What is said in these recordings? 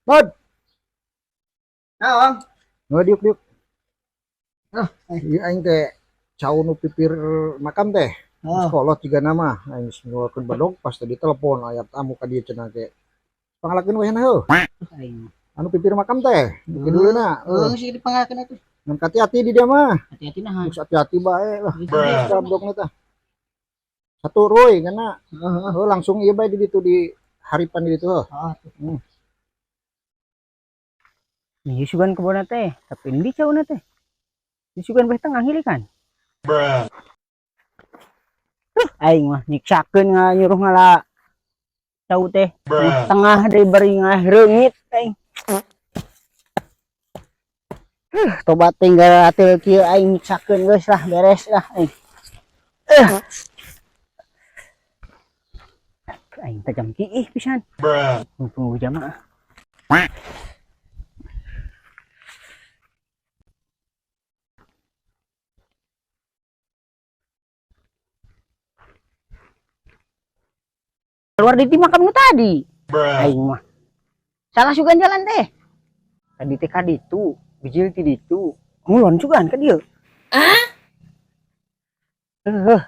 Nod. Naon? Nod, diuk diuk. Ah, Ieu aing teh cau nu pipir makam teh. Oh. Sekolah tiga nama, aing geus ngeluarkeun bedog pas tadi telepon aya tamu ka dieu cenah ge. Pangalakeun we heuh. Aing. Anu pipir makam teh, nu kidulna. Heeh, Heuh. sih dipangalakeun atuh. Ngan hati-hati di dia mah. Hati-hati nah. Geus hati-hati bae lah. Bruh. Bedogna teh. Satu roy ngana. Heeh. Heuh, langsung ieu bae di ditu di haripan di ditu heuh. Heeh. Nih sugan kebona teh, tapi ini cauna teh. Di sugan beh tengah kan. Bruh. Aing mah nyiksakeun nyuruh ngala cau teh. Bruh. Tengah deui bari ngareungit aing. Tobat tinggal atil kieu aing nyiksakeun geus lah beres lah aing. Aing teh jam kiih pisan. Bruh. Tunggu jamaah. Keluar di makam nu tadi. Bruh. Aing mah. Salah sugan jalan teh. Tadi teh ka ditu, bijil ti ditu. Ngulon sugan ka dieu. Hah?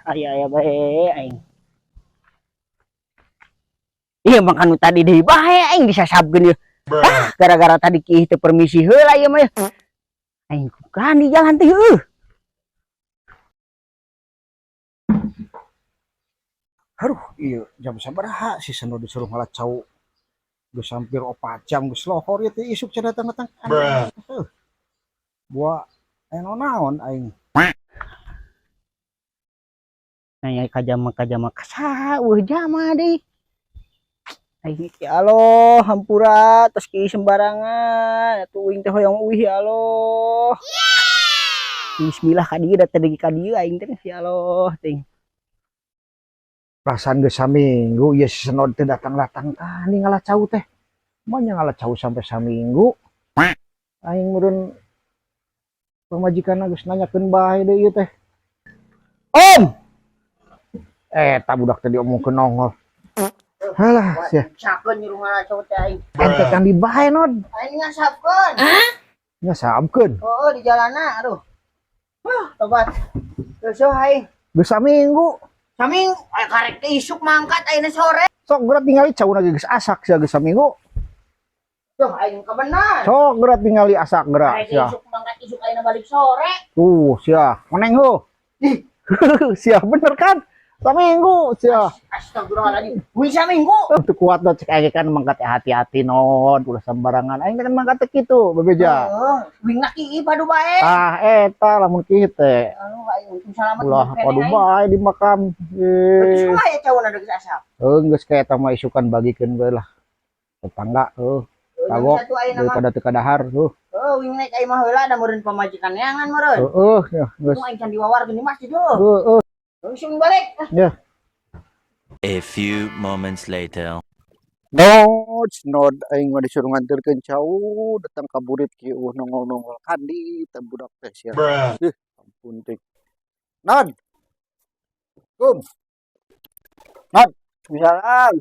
Aya aya bae aing. Iya makan nu tadi deui bae aing disasabkeun ieu. Bruh. Ah, gara-gara tadi kiih teu permisi heula ieu mah. Aing kan di jalan teh heuh. Aduh, iya jam sabaraha si Seno disuruh ngala cau. Geus hampir 4 jam geus lohor ieu teh isuk cenah datang-datang. Bruh. Heuh. Buah aya naon aing. Nanya ka jama ka jama kasaha eueuh jama deui. Aing ya Allah, hampura tos kieu sembarangan atuh uing teh hoyong uih ya Allah. Bismillah ka dieu da teh ka dieu aing teh ya Allah ting. Perasaan geus saminggu ieu si Senod teh datang-datang kan ngala cau teh. Manya ngala cau sampai saminggu. Aing meureun pamajikanna geus nanyakeun bae deui ieu teh. Om. Eta budak teh diomongkeun nongol. Halah sia. Nyiksakeun nyuruh ngala cau teh aing. Ente kan di bae Nod. Aing ngasapkeun. Ngasapkeun. Oh, di jalanna aduh. Huh, tobat. Geus aing. Geus saminggu. Saminggu karek teh isuk mangkat ayeuna sore. Sok geura tingali cauna ge geus asak sia geus saminggu. Tuh aing kebenar. Sok geura tingali asak geura Karek sia. isuk mangkat isuk ayeuna balik sore. Tuh sia, koneng heuh. Sia bener kan? Saminggu sia. Astagfirullahaladzim. Wih saminggu. Teu kuat do cek aing kan mangkat hati-hati non, ulah sembarangan. Aing kan mangkat teh kitu bebeja. Heeh, wing nak kieu padu bae. Ah eta lamun kieu teh. Anu aing untung salamet. Ulah padu bae di makam. Berarti Eh. kumaha ya cauna geus asap. Heuh geus ka eta mah isukan bagikeun bae lah. Tetangga heuh. Kagok daripada teu kadahar heuh. Heuh wing naik aing mah heula da meureun pamajikan neangan meureun. Heueuh ya geus. Untung aing can diwawarkeun di masjid heuh. Heueuh. Langsung balik. Ya. A few moments later. Nod, nod aing mah disuruh nganterkeun cau datang ka burit kieu eueuh nongol-nongol kandi teh budak teh sia. Bruh. Ih, ampun teh. Nod. Kum. Nod. Misalan.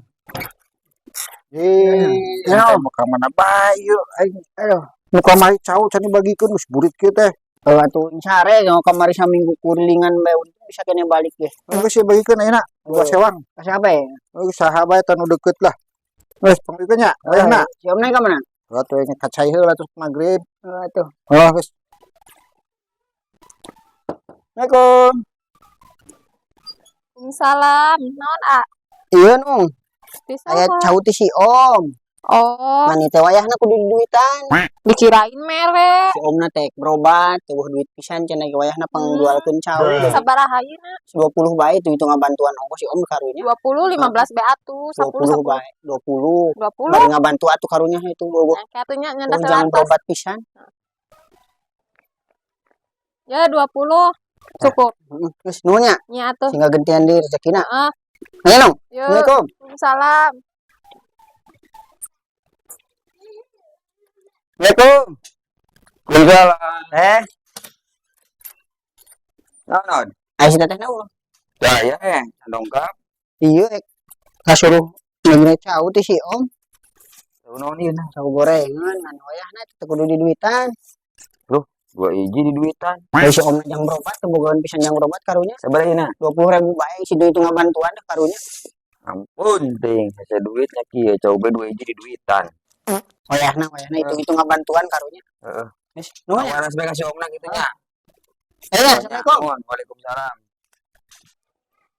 Eh, Ya. ente mah ka mana bae ieu aing. Aduh, nu kamari cau can dibagikeun geus burit kieu teh. Heuh atuh sare nu kamari saminggu kurilingan bae untung bisa kene balik ge. Geus bagikeun ayeuna, dua sewang. Ka siapa ya? Geus saha bae tah nu deukeut lah. Geus panggilkeun nya, wayahna. Si Om naik ka mana? Atuh nya kacai heula terus magrib. Heuh atuh. Oh, geus. Assalamualaikum. Waalaikumsalam. Naon, A? Iya nung. Bisa. Aya cau ti si Om. Oh, Mani teh wayahna kudu duitan. dikirain mere. Si Omna teh berobat, teh eueuh duit pisan cenah ge wayahna pangjualkeun cau. Bruh. Sabaraha ayeuna? 20 bae itu ngabantuan ongkos si Om karunya. 20 15 be atuh, 10 20 10. bae, 20. 20. Bari ngabantu atuh karunya itu eueuh. Nah, atuh nya nyandak Jangan 100. berobat pisan. Ya 20. Cukup. Heeh, geus nuhun nya. Nya atuh. Sehingga gentian deui rezekina. Heeh. Ayo nong. Yuk. Assalamualaikum. Waalaikumsalam. Assalamualaikum. Waalaikumsalam. Eh, Naon? aya si teteh naon? Ya ya dongkap. Iya, kasuruh ngeungeun cau teh si Om. Naon ieu nah? Cau gorengan ngan wayahna teu kudu diduitan. Dua hiji di duitan. Dari si om jang berobat teu bogaan pisan jang berobat karunya. Sabaraha ieu na? 20.000 bae si duit ngabantuan deh karunya. Ampun ting, hese duitnya kieu cau be dua hiji di duitan. Wayahna wayahna hitung-hitung ngabantuan karunya. Heeh. Geus, nuhun ya. Waras bae ka si omna kitu nya. Eh, assalamualaikum. Nuhun, waalaikumsalam.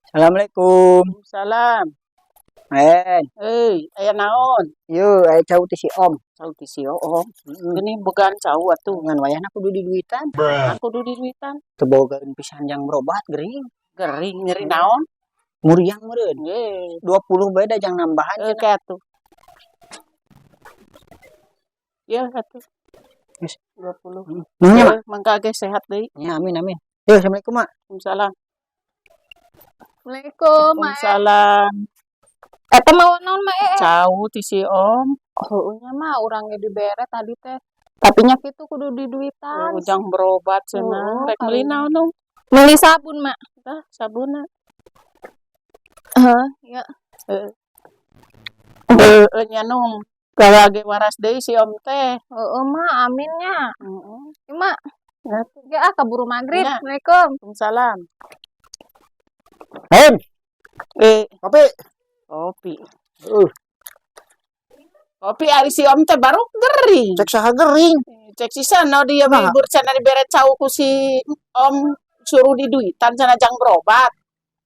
Assalamualaikum. Salam. Eh, Euy, aya naon? yeuh aya cau ti si om. Cau ti si Om. Heeh. Geuning bogaan cau atuh. Ngan wayahna kudu diduitan. Aku kudu diduitan. Teu bogaan pisan jang berobat gering. Gering nyeri naon? Muriang meureun. Ye, 20 bae da jang nambahan. eh kayak atuh. Ya atuh. Geus. 20. Nuhun nya, Mak. Eh, mangga ge sehat deui. Ya, amin amin. Yeuh, assalamualaikum, Mak. Waalaikumsalam. Assalamualaikum, Mak. Waalaikumsalam. Eta mau naon, Mak? Eh? Cau ti si Om. Heueuh nya mah urang ge dibere tadi teh. Tapi nya kitu kudu diduitan. Oh, jang berobat cenah. Oh, Rek meuli karunya. naon dong? Meuli sabun, Mak. Tah, sabunna. Heeh, ya. Heeh. Heeh nya nung. Gawa ge waras deui si Om teh. Heeh, Mak, amin nya. Heeh. Ieu Mak. Ya. Ya ah kaburu maghrib. Ya. Assalamualaikum. Waalaikumsalam. Hen, Eh, kopi. kopi. Kopi ari si Om teh baru gering. Cek saha gering. Cek si sana dia Nah. libur cenah dibere cau ku si Om suruh diduitan cenah jang berobat.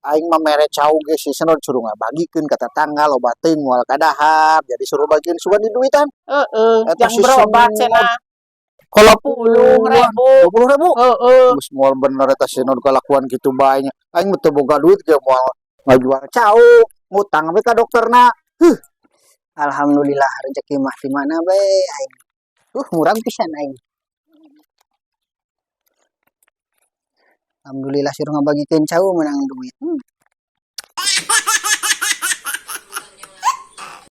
Aing mah mere cau ge si Senod suruh ngabagikeun ka tetangga loba teuing moal kadahar, jadi suruh bagieun sugan di duitan. Heeh, Eta jang si berobat Senod. cenah Kalau 10.000. 20.000. Heeh. Geus moal bener eta si Senod kalakuan kitu bae nya. Aing mah teu boga duit ge moal ngajual cau, ngutang we ka dokterna. Alhamdulillah rezeki mah di mana bae aing. Murag pisan aing. Alhamdulillah suruh ngabagikeun cau menang duit.